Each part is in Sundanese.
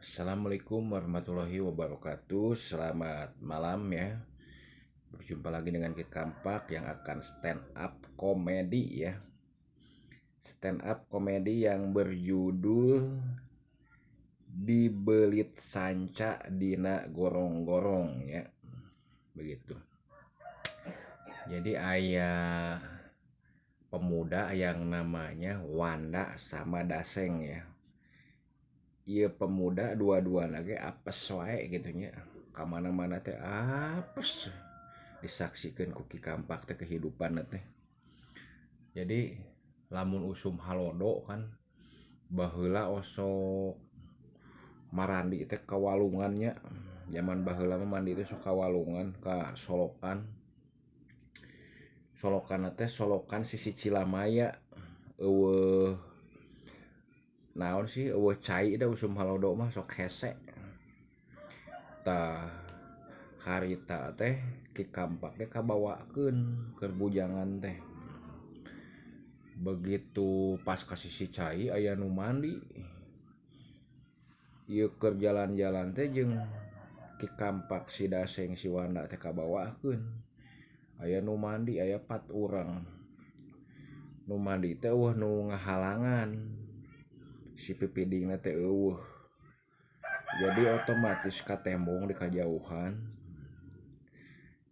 Assalamualaikum warahmatullahi wabarakatuh. Selamat malam ya. Berjumpa lagi dengan Ki Kampak yang akan stand up komedi ya. Stand up komedi yang berjudul Dibelit Sanca Dina Gorong-Gorong ya. Begitu. Jadi aya pemuda yang namanya Wanda sama Daseng ya. Ieu pemuda dua-duana ge apes wae gitu nya. Ka mana-mana teh apes. Disaksikan ku Ki Kampak teh kehidupan teh. Jadi lamun usum halodo kan baheula osok marandi teh ka walungan nya. Zaman baheula mah mandi teh sok ka walungan, ka solokan. Solokan teh solokan sisi Cilamaya. Eueuh naon sih eueuh cai da usum halodo mah sok hese. Tah harita teh Ki Kampak teh kabawakeun keur bujangan teh. Begitu pas ka sisi cai aya nu mandi. Ieu keur jalan-jalan teh jeung Ki Kampak si Daseng si Wanda teh kabawakeun. Aya nu mandi aya 4 urang. Nu mandi teh eueuh nu ngahalangan. Si pipidingna teh eueuh. Jadi otomatis katembong di kajauhan.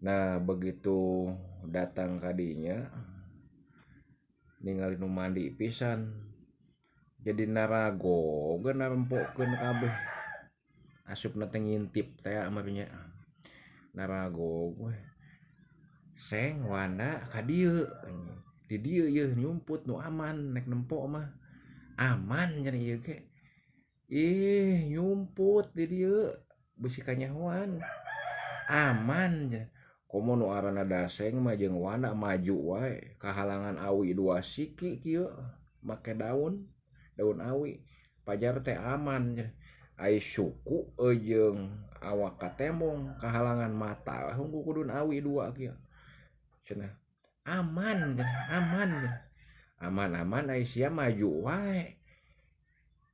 Nah, begitu datang ka dinya ningali nu mandi pisan. Jadi naragogeun narempokeun kabeh. Asupna teh ngintip teh mah nya. Naragog we. Seng Wanda ka dieu. Di dieu yeuh nyumput nu aman nek nempo mah. Aman cenah ieu ge. Ih, nyumput di dieu bisi kanyahoan. Aman cenah. Komo nu aranna Daseng mah jeung Wanda maju wae kahalangan awi dua siki kieu make daun, daun awi. Pajar teh aman cenah. Ai suku jeung awak katembong kahalangan mata hungku kudun awi dua kieu. Cenah aman cenah, aman cenah. Aman-aman ai sia maju wae.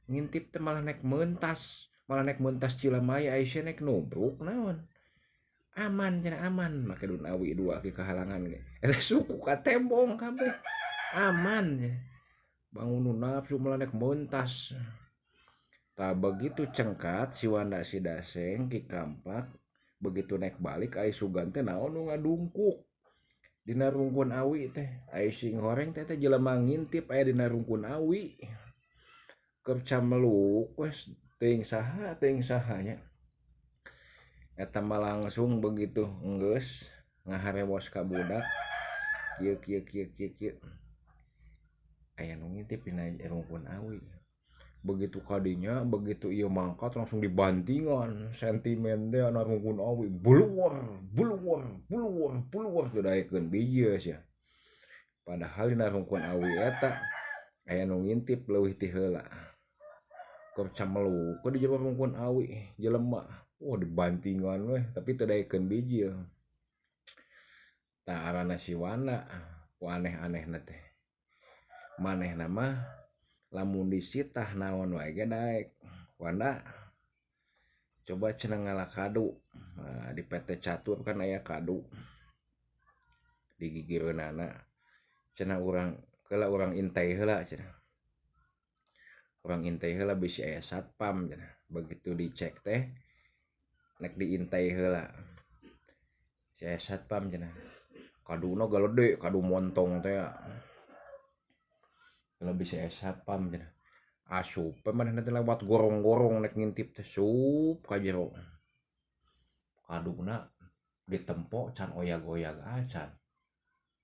Ngintip teh malah naik mentas, malah naik mentas Cilamaya ai sia naik nubruk naon. Aman cenah aman, make daun awi dua ki kahalangan ge. Eta suku katembong kabeh. Aman cenah. Bangun nu nafsu malah naik mentas. Tah begitu cengkat si Wanda si Daseng Ki Kampak begitu naik balik ai sugan teh naon nu ngadungkuk. Dina rungkun awi teh ai sing horeng teh teh jelema ngintip aya dina rungkun awi. Keur cameluk wes teuing saha nya. Eta mah langsung begitu enggeus ngaharewos ka budak kieu kieu kieu kieu kieu. Aya nu ngintip dina rungkun awi. Begitu kadinya begitu ieu mangkat langsung dibantingan sentimen teh ana rungkun awi buluar buluar buluar buluar teu daekeun biji sia. Padahal dina rungkun awi eta aya nu ngintip leuwih ti heula. Keur cameluk di jero rungkun awi jelema. Wah dibantingan weh tapi teu daekeun biji. Tah aranna si Wanda ku aneh-anehna teh. Manehna mah lamun disitah naon wae ge daek. Wanda coba cenah ngala kadu. Nah, di PT Catur kan aya kadu. Di gigireunana cenah urang keula urang intai heula cenah. Urang intai heula bisi aya satpam cenah. Begitu dicek teh nek diintai heula. Si aya satpam cenah. Kaduna galede, kadu montong teh. Lebih si satpam cenah. Asup manehna teh lewat gorong-gorong nek ngintip teh sup ka jero. Kaduna ditempo can oyag-oyag acan.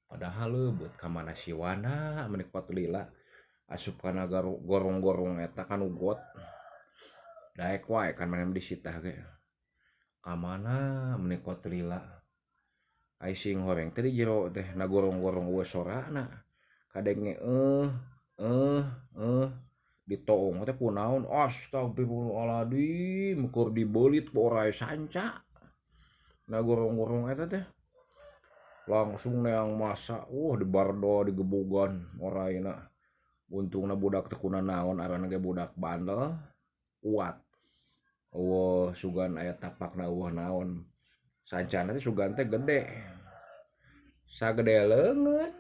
Padahal leubeut ka mana si Wanda meuni kuat lila asup kana gorong-gorong eta kanu got. Daek wae kan manehna disitah ge. Ka mana meuni kuat lila. Ai sing horeng teh di jero teh na gorong-gorong eueuh sorana. Kadenge ditoong teh kunaon astagfirullahaladzim keur dibelit ku orai sanca. Na gorong-gorong eta teh langsung neang masa, dibardo digebugan oraina. Untungna budak teh kunanaon aranna ge budak bandel kuat. Eueuh sugan aya tapakna, eueuh naon. Sancana teh sugan teh gede. Sagede leungeun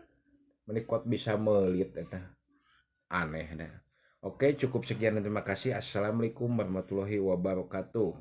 meuni kot bisa meulit eta. Aneh dah. Oke, cukup sekian dan terima kasih. Assalamualaikum warahmatullahi wabarakatuh.